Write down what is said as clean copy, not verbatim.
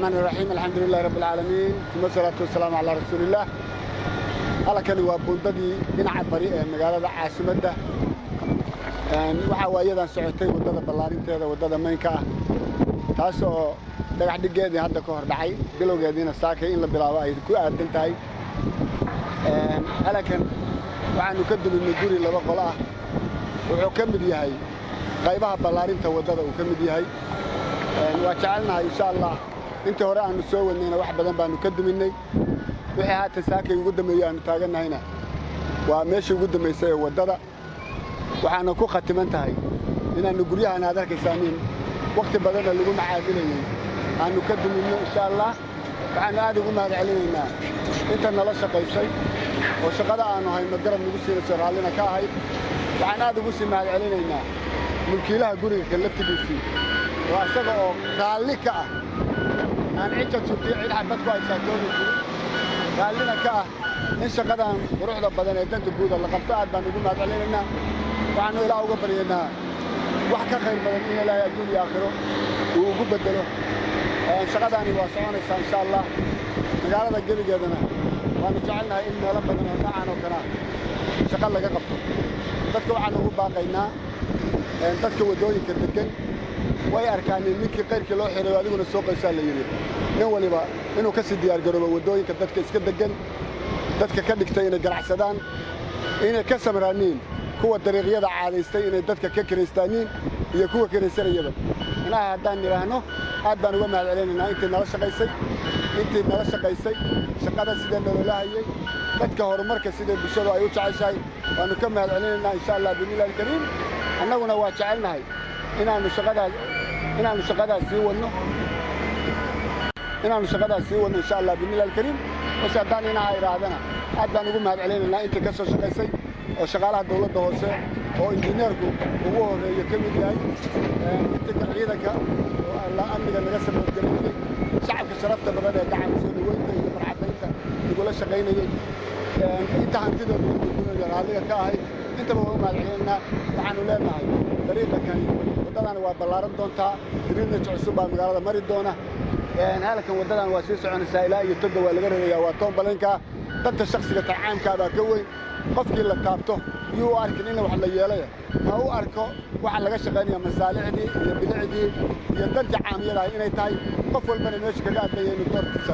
الرحمن الرحيم، الحمد لله رب العالمين، ثم الصلاة والسلام على رسول الله. Halkani waa buundadii dhinaca bari ee magaalada caasimadda. Waxaa waayadan socotay waddada ballaarinteeda, waddada maynka ah, taas oo dhagax dhiggeedii hadda ka hor dhacay, bilowgeediina saakay in la bilaabo ay ku aadan tahay. Halkan waxaanu ka duminay guri laba qolo ah. Wuxuu ka mid yahay qaybaha ballaarinta waddada uu ka mid yahay. Waa jecelnahay, insha Allah, intii hore aanu soo wadnayna wax badan baanu ka duminnay. Wixii haatan saakay ugu dambeeyey aanu taagannahayna waa meeshii ugu dambaysay ee waddada. Waxaana ku khatiman tahay inaannu guryahan aad arkaysaaniin wakhti badanna lagu macaamilayey aanu ka duminno, insha Allah. Waxaannu aad ugu mahad celinaynaa inta nala shaqaysay oo shaqada aannu hayno garab nagu siinayso, raallina ka ahayd. Waxaan aad ugu sii mahad celinaynaa mulkiilaha guriga kan laftigiisii oo isaga oo raalli ka ah, aan cid jajubtiyo cid xabad ku haysaa tooni jirin, raallina ka ah in shaqadan quruxda badan ee danta guuda la qabto. Aad baan ugu mahad celinaynaa. Waxaannu Ilaah uga baryaynaa wax ka khayr badan in Ilaahay adduun iyo aakhiro uu ugu beddelo. Shaqadaani waa soconaysaa, insha Allah. Magaalada gebigeedana waannu jecelnahay in meelo badan oo noocan oo kalea shaqo laga qabto. Dadka waxaanu ugu baaqaynaa, dadka waddooyinka deggan way arkaaneen ninkii qayrkii loo xiray adiguna soo qaysaa la yidhi. Nin waliba inuu ka sii diyaargaroobo waddooyinka dadka iska deggan, dadka ka dhigtay inay ganacsadaan, inay ka samraaniin kuwa dariiqyada caadaystay inay dadka ka kiraystaaniin iyo kuwa kiraysanayaba. Inaha haddaan nidhaahno, aad baan uga mahad celinaynaa intii nala shaqaysay, intii nala shaqaysay shaqada sida nolola hayay, dadka horumarka sida bulshadu ay u jeceshahay. Waannu ka mahad celinaynaa, insha Allah, biidnillahi alkariim. Annaguna waa jecelnahay inaannu shaqadaas sii wadno, inaannu shaqadaas sii wadno, insha Allah, biidnillahi alkariim. Bas haddaan inaha idhaahdana, aad baan ugu mahad celinaynaa intii ka soo shaqaysay oo shaqaalaha dawladda hoose oo injineerku ugu horreeyo ka mid yahay, inta ciidanka oo alla amniga naga saboodgareeyey, shacabka sharafta badan ee gacan soo dhaweynta iyo marxadaynta nagula shaqaynayey, inta hantidooda raalliga ka ahayd, intaba waa u mahad celinaynaa. Waxaannu leenahay dariiqa kani, waddadani waa ballaaran doontaa. Drainage cusub baa magaalada mari doona. Halkan waddadan waa sii soconaysaa ilaa iyo toga waa laga reebayaa. Waa toon balankaa danta shaksiga tacaamkaa baa ka weyn. Qofkii la taabto yuu u arkin in wax la yeelaya, ha u arko waxa laga shaqaynaya masaalixdii iyo bilicdii iyo dantii caamiyadahay inay tahay. Qof walbana meesha kaga adlaya inuu doorkiisa